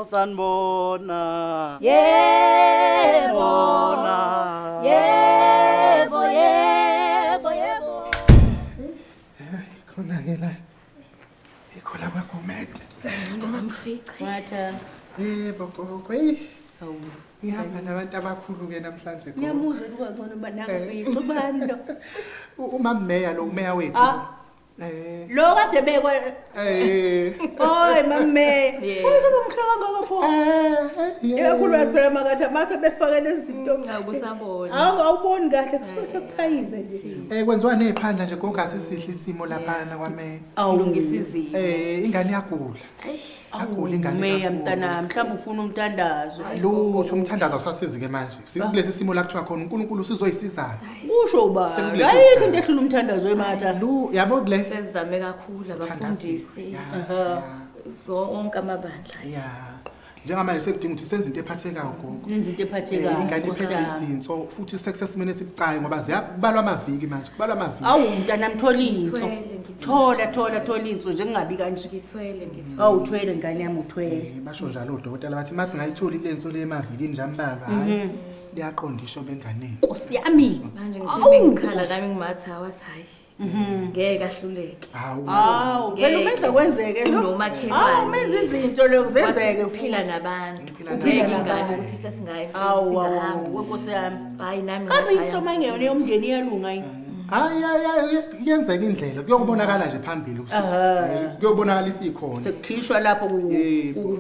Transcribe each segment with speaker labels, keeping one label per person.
Speaker 1: Osanibona.
Speaker 2: Yebo.
Speaker 1: Bona.
Speaker 2: Yebo, yebo, yebo.
Speaker 3: Khona ke la. Ikho la kwaGomede.
Speaker 4: Ngizamfica.
Speaker 5: Watha.
Speaker 3: Yebo gogo. Hey,
Speaker 5: Hawu.
Speaker 3: ngihamba nabantu abakhulu ke namhlanje gogo.
Speaker 5: Ngiyamuzwa ukuthi kangcono uba nakufica ubani lo.
Speaker 3: Umama Meya lo umeya wethu.
Speaker 5: Ah. Lo kade bekwa Oy mame.
Speaker 4: Yeah.
Speaker 5: Uzobe umhla kangaka pho.
Speaker 3: Eh.
Speaker 5: Ikakhulukazi phela makathi mase befake lezi zinto.
Speaker 4: Awubusabona.
Speaker 5: Awu awuboni kahle kusuke sekuphayize nje.
Speaker 3: Kwenziwa neziphandla nje gogo asisihle isimo laphana kwameya.
Speaker 4: Ulungisa izinto.
Speaker 3: Ingane iyagula. Yagula ingane.
Speaker 5: Meya
Speaker 3: kakhulu.
Speaker 5: mntanami mhlawumbe ufuna umthandazo.
Speaker 3: Lutho umthandazo awusasizi ke manje. Sisikulesi simo la kuthiwa khona uNkulunkulu usizoyisizayo.
Speaker 5: Kusho ubani?
Speaker 3: Sekuleso
Speaker 5: Ayikho
Speaker 3: sigaba.
Speaker 5: into ehlula umthandazo wematha.
Speaker 3: Lu yabo kule.
Speaker 4: Sesizame kakhulu abafundisi.
Speaker 3: Ya.
Speaker 4: Zonke amabandla.
Speaker 3: Ya. Njengamanje sekudinga ukuthi senze into ephathekayo gogo.
Speaker 5: Nenza into ephathekayo.
Speaker 3: Ingane
Speaker 5: Nkosi
Speaker 3: iphethe
Speaker 5: yami.
Speaker 3: izinso futhi sekusesimeni esibucayi ngoba ziyabalwa amaviki manje, kubalwa amaviki.
Speaker 5: Awu mntanami thola inso.
Speaker 4: Ngithwele, ngithwele.
Speaker 5: Thola thola thola inso nje kungabi kanje.
Speaker 4: Ngithwele, ngithwele.
Speaker 5: Awu uthwele ngane yami uthwele.
Speaker 3: Basho njalo odokotela bathi masingayitholi lenso le emavikini nje ambalwa hayi. Liyaqonda isho benganeni.
Speaker 5: Nkosi yami.
Speaker 4: Manje
Speaker 5: Awu,
Speaker 4: ngithe ngikhala nami ngimatha wathi hayi. Ngeke ahluleke.
Speaker 3: Hawu.
Speaker 5: Hawu, phela umenza kwenzeke lo.
Speaker 4: Unomakhelwane.
Speaker 5: Hawu, umenza izinto lo zenzeke
Speaker 4: Wathi uphila
Speaker 5: futhi.
Speaker 4: nabantu.
Speaker 3: Uphila
Speaker 4: Ubheke
Speaker 5: nabantu.
Speaker 4: ingane ukuthi sesingayi
Speaker 5: Hawu, hawu,
Speaker 4: singahambi.
Speaker 5: wenkosi yami.
Speaker 4: Hayi nami
Speaker 5: Kambe
Speaker 4: ngathi
Speaker 5: inhloma ingeyona yomndeni iyalunga yini?
Speaker 3: Hayi hayi hayi kuyenzeka indlela kuyobonakala nje phambili usuku.
Speaker 5: Aha.
Speaker 3: Kuyobonakala isikhona.
Speaker 5: Sekukhishwa lapho
Speaker 3: Yebo.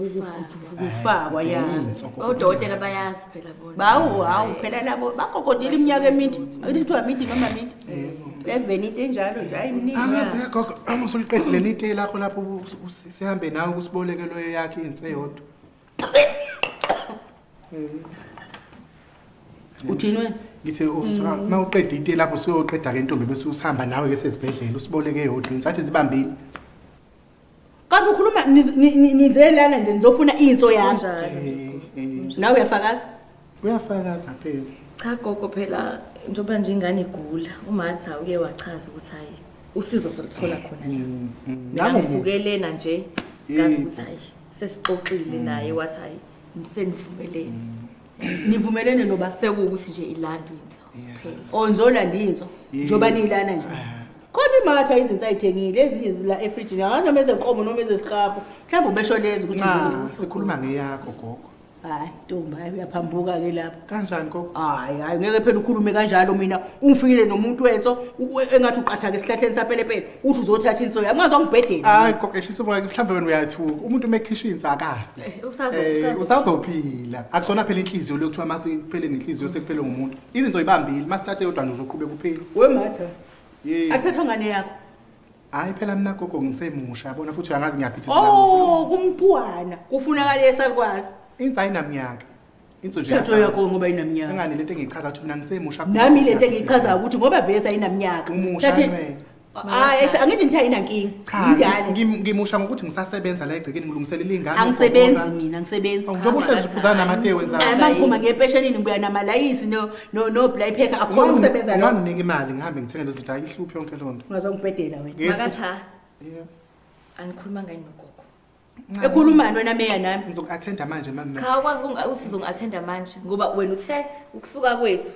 Speaker 5: kufakwa ya.
Speaker 3: Inso, gogo.
Speaker 4: Odokotela bayazi phela bona.
Speaker 5: Bawu, hawu phela labo bagogodile iminyaka emide. Akithi kuthiwa mide noma mide. 11 into enjalo nje hayi miningi.
Speaker 3: Angazi
Speaker 5: ya.
Speaker 3: ke gogo, uma usuliqedile leli lakho lapho sihambe nawe ukusiboleke loyo yakhe inso eyodwa.
Speaker 5: Uthini wena?
Speaker 3: Ngithi uma uqeda itiye lapho usuyoqeda ke intombi bese usihamba nawe ke sesibhedlela usiboleke eyodwa inso athi zibambile.
Speaker 5: Kanti ukhuluma nize lana nje nizofuna inso yami.
Speaker 4: Kunjalo.
Speaker 5: Nawe uyafakaza?
Speaker 3: Uyafakaza phela.
Speaker 4: Cha gogo phela njengoba nje ingane igula umatha uye wachaza ukuthi hayi usizo soluthola khona la. Mina
Speaker 3: Nangu
Speaker 4: ngisuke lena nje ngazi
Speaker 3: Yebo.
Speaker 4: ukuthi hayi sesixoxile naye wathi hayi msenivumelene.
Speaker 5: Nivumelene noba
Speaker 4: Sekuwukuthi nje ilandwe inso phela.
Speaker 5: onzolanda inso
Speaker 3: Yebo.
Speaker 5: njengoba niyilana nje. Khona imatha izinto ayithengile ezinye zila efrijini angazi noma ezenkomo noma ezesiklabhu. Mhlawumbe ubesho lezi ukuthi
Speaker 3: Nxa
Speaker 5: zini.
Speaker 3: sikhuluma ngeyakho gogo.
Speaker 5: Hayi ntombi hayi uyaphambuka ke lapho.
Speaker 3: Kanjani gogo?
Speaker 5: Hayi hayi ngeke phela ukhulume kanjalo mina ungifikile nomuntu wenso engathi uqathaka esihlahleni sapelepele uthi uzothatha inso yami ungazongibhedela.
Speaker 3: Hayi gogo ehlisa umoya mhlawumbe wena uyathuka. Umuntu uma ekhishwa inso akafi. Usazophila. Akusona phela inhliziyo leyo kuthiwa mase kuphele ngenhliziyo sekuphele ngomuntu. Izinto ibambile masithathe yodwa nje uzoqhubeka uphile.
Speaker 5: Wematha.
Speaker 3: Yebo.
Speaker 5: Akuthathwa ngane yakho.
Speaker 3: Hayi phela mina gogo ngisemusha yabona futhi uyangazi ngiyaphithizela.
Speaker 5: Oh kumntwana kufunakala esalukwazi.
Speaker 3: Inso ayinaminyaka. Inso nje.
Speaker 5: Thatho yakho ngoba inaminyaka.
Speaker 3: Ingane lento engiyichaza ukuthi mina ngisemusha.
Speaker 5: Nami lento engiyichazayo ukuthi ngoba vese ayinaminyaka.
Speaker 3: Umusha
Speaker 5: Thathe-
Speaker 3: wena.
Speaker 5: Hayi angithi ngithi ayinankinga.
Speaker 3: Cha,
Speaker 5: Yingane.
Speaker 3: ngimusha ngokuthi ngisasebenza la egcekeni ngilungiselela ingane.
Speaker 5: Angisebenzi mina angisebenzi.
Speaker 3: Awu, njengoba uhlezi uphuzana namate wenza.
Speaker 5: Hayi mangiphuma ngiyepeshenini ngibuya namalayisi no no no black packer akhona ukusebenza lo.
Speaker 3: Unganginika imali ngihambe ngithenge lezo zinto ayihluphi yonke loo nto.
Speaker 5: Ungazongibhedela wena.
Speaker 3: Yes.
Speaker 4: Makatha
Speaker 3: Yebo.
Speaker 4: anikhuluma ngani nogogo.
Speaker 5: Ekhulumani wena meya nami.
Speaker 3: Ngizoku-attenda manje mama.
Speaker 4: Cha ukwazi ukuthi uzongi-attenda manje ngoba wena uthe ukusuka kwethu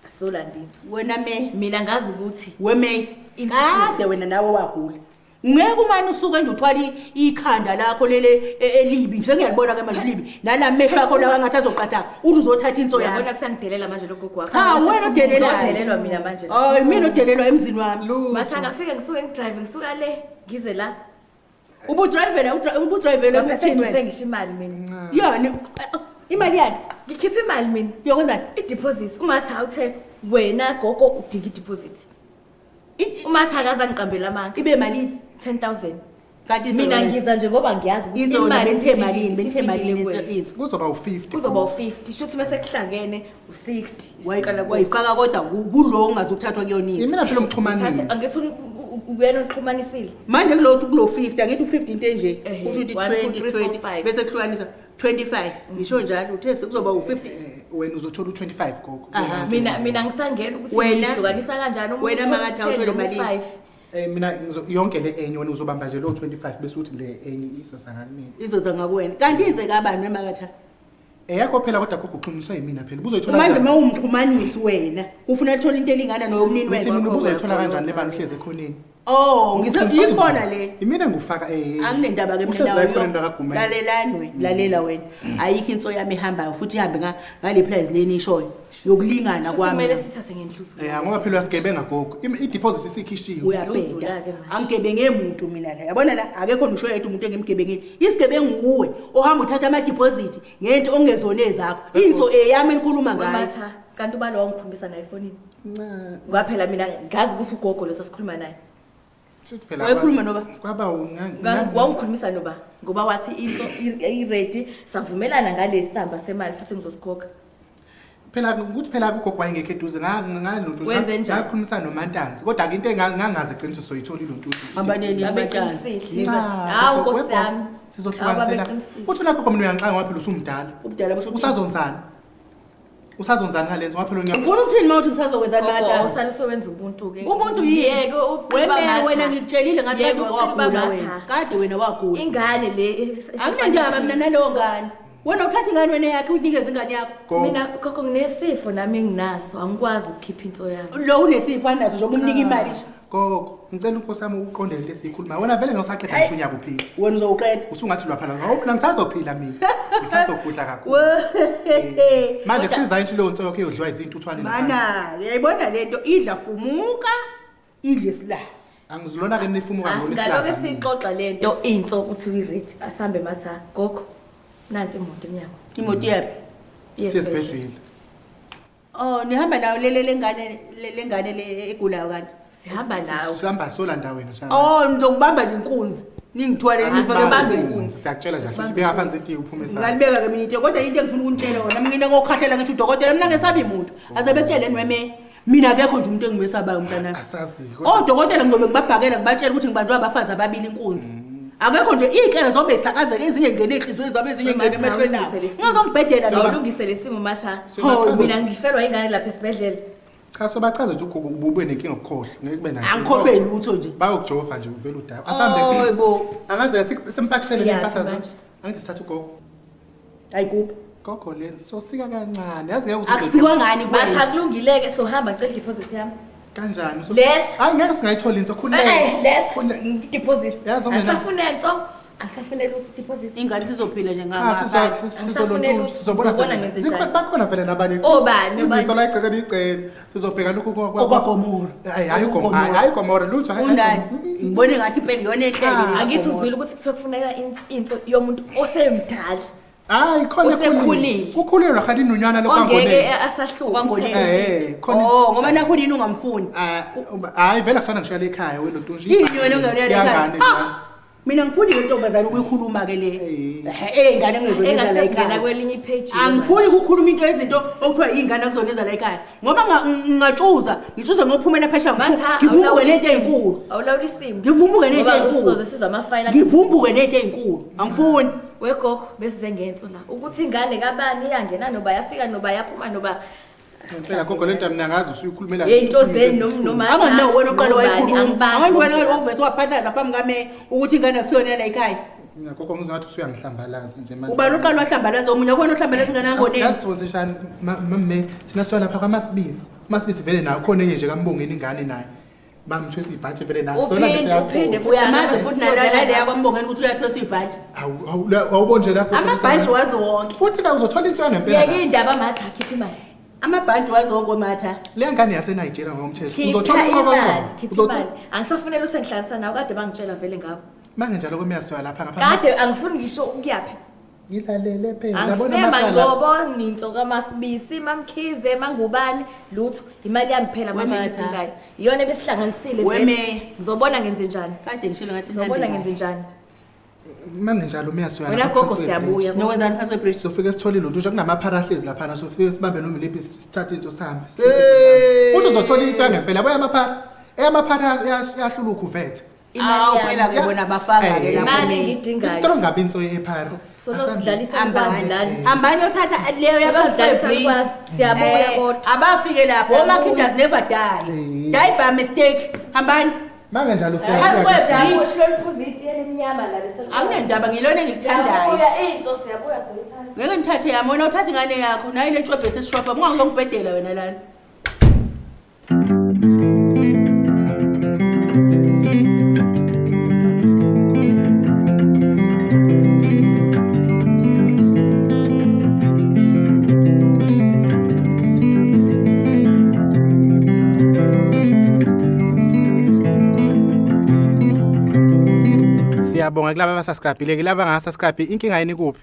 Speaker 4: asolanda inso.
Speaker 5: Wena meya.
Speaker 4: Mina ngazi ukuthi
Speaker 5: We meya. Kade wena nawe wagula. Ungeke umane usuke nje uthwala ikhanda lakho lele elibi nje ngiyalibona ke manje libi nalamehlo akho lawa ngathi azoqatha uthi uzothatha inso yami.
Speaker 4: Uyabona kusangidelela manje lo gogo wakho.
Speaker 5: Cha wena odelelayo.
Speaker 4: Uzodelelwa mina manje.
Speaker 5: Hayi mina odelelwa emzini wami.
Speaker 4: Matha ngafika ngisuke ngidrive ngisuka le ngize la.
Speaker 5: Ubudrivela ubudrivela
Speaker 4: Ngapha
Speaker 5: ukuthini
Speaker 4: sengikhiphe
Speaker 5: wena?
Speaker 4: ngisho imali mina.
Speaker 5: Yani imali yani
Speaker 4: Ngikhiphe imali mina.
Speaker 5: yokwenzani?
Speaker 4: I-deposit umatha uthe wena gogo udinga i-deposit. Umatha akaze angiqambele amanga.
Speaker 5: Ibe malini?
Speaker 4: 10,000.
Speaker 5: Kanti inso
Speaker 4: Mina
Speaker 5: yona-
Speaker 4: ngiza nje ngoba ngiyazi ukuthi
Speaker 5: Inso yona
Speaker 4: imali
Speaker 5: benthe
Speaker 4: isifikile,
Speaker 5: malini, benthe malini
Speaker 4: isifikile
Speaker 5: inso
Speaker 4: kuwena.
Speaker 5: inso.
Speaker 3: Kuzoba u50.
Speaker 4: Kuzoba u50, shuthi bese kuhlangene u60. Isiqala kuwe.
Speaker 5: Wayifaka kodwa kulo ongazuthathwa kuyona inso.
Speaker 3: Yimina phela umxhumanisi.
Speaker 4: Thatha- Angithi uyena oxhumanisile.
Speaker 5: Manje kulo kulo 50 angithi u50 into enje
Speaker 4: Ehhe,
Speaker 5: kusho ukuthi
Speaker 4: 1, 2,
Speaker 5: 20
Speaker 4: 3, 4,
Speaker 5: 20
Speaker 4: 5.
Speaker 5: bese kuhlukanisa 25 ngisho njalo uthe sekuzoba u50.
Speaker 3: Wena uzothola u25 gogo.
Speaker 5: Aha.
Speaker 4: Mina ngisangena ukuthi
Speaker 5: Wena-
Speaker 4: ngihlukanisa kanjani umuntu
Speaker 5: wena
Speaker 4: uthola
Speaker 5: makathi
Speaker 4: u-10
Speaker 5: awuthole
Speaker 4: noma
Speaker 5: malini?
Speaker 4: u-5.
Speaker 3: Mina yonke le enye wena uzobamba nje lo 25 bese uthi le enye izoza ngakumina.
Speaker 5: Izoza ngakuwena. Kanti inze kabani wemakatha?
Speaker 3: Eyakho phela kodwa gogo uxhunyiswa yimina phela. Ubuzoyithola
Speaker 5: Manje
Speaker 3: kanjani?
Speaker 5: uma uwumxhumanisi wena, ufuna uthola into elingana noyomnini
Speaker 3: Uthi
Speaker 5: wethu.
Speaker 3: mina ubuzoyithola kanjani le mali uhlezi ekhoneni?
Speaker 5: Oh, ngize
Speaker 3: Uxhunyiswa
Speaker 5: ikhona
Speaker 3: yimina.
Speaker 5: le.
Speaker 3: Yimina engufaka
Speaker 5: Anginendaba ke mina
Speaker 3: Uhlezi la
Speaker 5: nawe.
Speaker 3: ekhoneni lakaGumede.
Speaker 5: Lalelani wena, lalela wena. Ayikho inso yami ehambayo futhi ihambe ngale price leni ishoyo yokulingana
Speaker 4: Shuthi
Speaker 5: kwami.
Speaker 4: kumele sithathe ngenhluzuko.
Speaker 3: Ngoba phela uyasigebenga gogo. I-deposit isikhishiwe.
Speaker 5: Uyabheda.
Speaker 4: Ndluzula-ke manje.
Speaker 5: Angigebenge muntu mina la. Yabona la akekho ngisho yedwa umuntu engimgebengile. Isigebengu uwe ohamba uthatha ama deposit ngento ongezona ezakho. Inso eyami enikhuluma ngayo.
Speaker 4: Wematha, kanti ubalo wangikhombisa naye efonini.
Speaker 3: Nca,
Speaker 4: Ngoba phela mina ngazi ukuthi ugogo lo sasikhuluma naye.
Speaker 3: sithi phela
Speaker 5: Wayekhuluma noba?
Speaker 3: Kwaba
Speaker 4: Wawungikhulumisa noba ngoba wathi inso i-ready savumelana ngalesi samba semali futhi ngizosikhokha.
Speaker 3: Phela ukuthi phela ugogo wayengekho eduze ngalonto
Speaker 4: Wenze njani?
Speaker 3: ngakhulumisana noMantanzi kodwa ke into engangazi eqiniso soyithola ilonto.
Speaker 5: Hamba nini Mantanzi.
Speaker 4: Babeqinisile.
Speaker 5: Niza
Speaker 4: Hawu, Nkosi yami.
Speaker 3: Sizohlukanisela.
Speaker 4: Hawu, babeqinisile.
Speaker 3: Futhi nakho mina uyangixa ngoba phela usumdala.
Speaker 5: Ubudala busho ukuthini?
Speaker 3: Usazonzana. Usazonzana ngalenzo ngoba phela unyaka.
Speaker 5: Ufuna ukuthini uma uthi ngisazokwenzani
Speaker 4: Gogo,
Speaker 5: Mantanzi?
Speaker 4: awusale usewenza ubuntu-ke.
Speaker 5: Ubuntu yini?
Speaker 4: Yeke uqhuba
Speaker 5: Wemele
Speaker 4: matha.
Speaker 5: wena ngikutshelile ngathi
Speaker 4: Yeke
Speaker 5: kade
Speaker 4: uqhuba
Speaker 5: wagula
Speaker 4: matha.
Speaker 5: wena. Kade wena wagula.
Speaker 4: Ingane le
Speaker 5: Anginendaba mina naleyo ngane. Wena uthatha ingane wena yakhe uyinikeze ingane yakho.
Speaker 3: Gogo.
Speaker 4: Mina gogo nginesifo nami enginaso, angikwazi ukukhipha inso yami.
Speaker 5: Lo unesifo anaso njengoba umnika imali nje.
Speaker 3: Gogo, ngicela unkosi yami uqonde lento esiyikhulumayo. Wena vele ngosaqeda ngisho unyaka uphila.
Speaker 5: Wena uzowuqeda.
Speaker 3: Usungathi lwaphala ngawo mina ngisazophila mina. Ngisazogudla kakhulu.
Speaker 5: We.
Speaker 3: Manje kusiza into leyo nso yakho eyodliwa izintuthwane lapha.
Speaker 5: Mana, uyayibona lento idla fumuka, idle silaza.
Speaker 3: Angizilona ke mina ifumu kangona
Speaker 4: Asingaloke
Speaker 3: isilaza. mina.
Speaker 4: sixoxa lento inso ukuthi uyi-ready. Asambe matha. Gogo, nansi imoto emnyango.
Speaker 5: Imoto yapi?
Speaker 4: Iye
Speaker 3: Siye esibhedlela.
Speaker 5: Oh, nihamba nayo lele lengane lengane le egulayo kanti.
Speaker 4: Sihamba nawe.
Speaker 3: Sihamba solanda wena shama.
Speaker 5: Oh, nizongibamba nje inkunzi. Ningithwale
Speaker 4: Asibambe
Speaker 5: nifake
Speaker 4: inkunzi.
Speaker 3: Siyakutshela nje sibeka phansi itiye uphume sa.
Speaker 5: Ngalibeka ke mina into kodwa into engifuna ukunitshela yona mina ngokhahlela ngisho udokotela mina ngesabi muntu. Aze betshele nweme. Mina akekho nje umuntu engimesabayo mntanami.
Speaker 3: Asazi.
Speaker 5: Odokotela ngizobe ngibabhakela ngibatshela ukuthi ngibanjwe abafazi ababili inkunzi. Akekho nje iy'kele zobe zisakazeke ezinye ngene ey'nhliziyweni zabo ezinye ngene emehlweni abo. Ungazongibhedela noma.
Speaker 4: Awulungise lesimo matha.
Speaker 3: Siyobachaza-
Speaker 4: Mina ngifelwa ingane lapha esibhedlela.
Speaker 3: Cha sobachaza nje ugogo ubube nenkinga yokukhohlwa ngeke kube nayo.
Speaker 5: Angikhohlwe lutho nje.
Speaker 3: Bayokujova nje uvele udayo. Asambe.
Speaker 5: Oy bo.
Speaker 3: Angaze simpakishele
Speaker 4: Siyaphi
Speaker 3: nempahla
Speaker 4: manje?
Speaker 3: zakho. Angithi sithatha ugogo.
Speaker 5: Ayikuphi?
Speaker 3: Gogo le sosika kancane. Yazi ngeke uze
Speaker 5: Akusikwa ngani
Speaker 4: Matha
Speaker 5: kuwena?
Speaker 4: kulungile-ke sohamba ngicela i-deposit yami.
Speaker 3: kanjani?
Speaker 4: Letha.
Speaker 3: Hayi ngeke singayithola inso khululeka.
Speaker 4: Letha
Speaker 3: Khululeka.
Speaker 4: i-deposit.
Speaker 3: Yazi ungena-
Speaker 4: Angisafune nso, angisafune lutho i-deposit.
Speaker 5: Ingane sizophila nje
Speaker 3: Cha
Speaker 5: ngapha.
Speaker 4: Angisafune lutho.
Speaker 3: sizobona
Speaker 4: Sizobona ngenze
Speaker 3: Zikhona
Speaker 4: njani.
Speaker 3: bakhona vele nabanye.
Speaker 4: Obani,
Speaker 3: Izinso
Speaker 4: obani?
Speaker 3: la igcekeni igceke. Sizobheka lokhu
Speaker 5: Okwagomora.
Speaker 3: Hayi hayi ugomora. Hayi gomora lutho. hayi,
Speaker 5: Unani?
Speaker 3: hayi.
Speaker 5: Ngibone ngathi impela iyona enhleke le.
Speaker 4: Angithi uzwile ukuthi kuthiwa kufuneka inso yomuntu osemdala
Speaker 3: Hayi khona
Speaker 4: Osekhulile.
Speaker 3: Kukhulelwa khali inunyana
Speaker 4: ongeke
Speaker 3: lokwangone.
Speaker 4: asahluphe.
Speaker 5: Okwangone.
Speaker 3: Khona
Speaker 5: Oh, ngoba nakho nini ungamfuni.
Speaker 3: Ah, hayi vele akusona ngishiya ekhaya wena ntunji.
Speaker 5: Yini wena ongeyona
Speaker 3: Iyangane,
Speaker 5: ekhaya? Mina ngifuni le ntombazane ukuyikhuluma ke le.
Speaker 3: Eh.
Speaker 5: Eh, ingane engezona eza la
Speaker 4: Engasesingena
Speaker 5: ekhaya.
Speaker 4: kwelinye ipage.
Speaker 5: Angifuni ukukhuluma into ezinto okuthiwa iy'ngane akuzona eza la ekhaya. Ngoba ngingatshuza, ngitshuza ngophumela phesheya
Speaker 4: Matha,
Speaker 5: ngivumbuke nento ey'nkulu.
Speaker 4: Awulawula isimo.
Speaker 5: Ngivumbuke nento
Speaker 4: Ngoba
Speaker 5: ey'nkulu.
Speaker 4: usoze sizwe amafayela.
Speaker 5: Ngivumbuke nento ey'nkulu. Angifuni.
Speaker 4: Wegogo besize ngenso la. Ukuthi ingane kabani iyangena noba yafika noba yaphuma noba
Speaker 3: Ngempela gogo lento mina ngazi usuyikhulumela.
Speaker 4: Yeyinto zenu noma
Speaker 5: Anganawo wena oqala
Speaker 4: nobani,
Speaker 5: wayikhuluma.
Speaker 4: angibazi.
Speaker 5: Angathi wena ovese waphathaza phambi kame ukuthi ingane akusiyona yala ekhaya.
Speaker 3: Mina gogo ngizwa ngathi usuyangihlambalaza nje manje.
Speaker 5: Ubani oqala wahlambalaza omunye akubona ohlambalaza ingane yangoneni.
Speaker 3: Yazi sonse njani mamme thina siya lapha kwaMasibisi. uMasibisi vele nayo khona enye nje kaMbongeni ingane naye. Bamthwesa ibhantshi vele nayo. Sona nje
Speaker 4: Uphinde, uphinde
Speaker 3: siyakho.
Speaker 4: futhi
Speaker 5: Uyamazi futhi nalale yakwambongeni ukuthi uyathwesa ibhantshi.
Speaker 3: Awu awubona nje lapho.
Speaker 5: Amabhantshi wazi wonke.
Speaker 3: Futhi ka uzothola into yangempela.
Speaker 4: Yeke
Speaker 3: la.
Speaker 4: indaba matha khipha imali.
Speaker 5: Amabhantshi wazi wonke matha.
Speaker 3: Le ngane yase Nigeria ngomthetho.
Speaker 4: Khipha
Speaker 3: Uzothola
Speaker 4: imali,
Speaker 3: uqoqoqo.
Speaker 4: khipha
Speaker 3: Uzothola
Speaker 4: imali. Angisafunela usengihlalisa nawe kade bangitshela vele ngabo.
Speaker 3: manje njalo kwemiyasoya lapha ngapha.
Speaker 4: Kade angifuni ngisho ukuyaphi.
Speaker 3: Ngilalele phela. Yabona
Speaker 4: Angifune
Speaker 3: masala.
Speaker 4: mangcobo ninso kaMasibisi, Mamkhize, Mangubani, lutho. Imali yami phela manje
Speaker 5: Wematha.
Speaker 4: engiyidingayo. Iyona ebesihlanganisile vele.
Speaker 5: Weme.
Speaker 4: Ngizobona ngenze njani.
Speaker 5: Kade ngishilo ngathi
Speaker 4: Ngizobona ngenze njani.
Speaker 3: Manje njalo umiyasoya
Speaker 4: Wena gogo siyabuya.
Speaker 5: Nokwenzani phansi kwebridge?
Speaker 3: Sofike sithole lutho nje kunamaphara ahlezi laphana sofike sibambe noma iliphi sithathe into sihambe.
Speaker 5: Hey.
Speaker 3: Futhi uzothola into yangempela yabo yamaphara. Eyamaphara yahlula ukhuvethe.
Speaker 4: Imali
Speaker 5: Awu
Speaker 4: yami.
Speaker 5: phela ke bona bafaka ke
Speaker 3: Eh.
Speaker 5: lapho.
Speaker 4: Imali engiyidingayo.
Speaker 3: Strong ngabe inso yephara.
Speaker 4: Solo sidlalisa sikwazi
Speaker 5: Hambani.
Speaker 4: lana.
Speaker 5: Hambani yothatha leyo yaphansi
Speaker 4: Solo sidlalisa
Speaker 5: kwebridge.
Speaker 4: sikwazi. Siyabuya kodwa.
Speaker 5: Abafike lapho
Speaker 4: Siyabuya.
Speaker 5: omakhidas never die.
Speaker 3: Eh.
Speaker 5: Die by mistake. Hambani.
Speaker 3: Mange njalo
Speaker 5: Phansi
Speaker 3: siyabuya.
Speaker 5: kwebridge.
Speaker 4: Loliphuza itiye elimnyama la lesi.
Speaker 5: Akunendaba ngilona engilithandayo.
Speaker 4: Siyabuya inso siyabuya siyithatha.
Speaker 5: Ngeke ngithathe yami wena uthathe ingane yakho nayi le tshwebhe sesishwapha ungangizongibhedela wena lana.
Speaker 3: Siyabonga kulaba abasubscribe ke laba angasubscribe inkinga yini kuphi?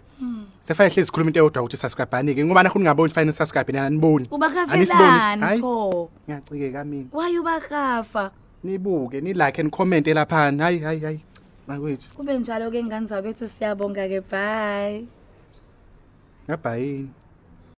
Speaker 3: Sefanele hlezi sikhuluma into eyodwa ukuthi subscribe ani ke ngoba nakho ningaboni fanele subscribe nina aniboni.
Speaker 4: Ubakafelani
Speaker 3: Hayi
Speaker 4: pho?
Speaker 3: ngiyacikeka mina.
Speaker 4: Why ubakafa?
Speaker 3: Nibuke ni like and comment laphana. Hayi hayi hayi. Bakwethu.
Speaker 4: Kube njalo ke ngane zakwethu siyabonga ke bye.
Speaker 3: Ngabhayini.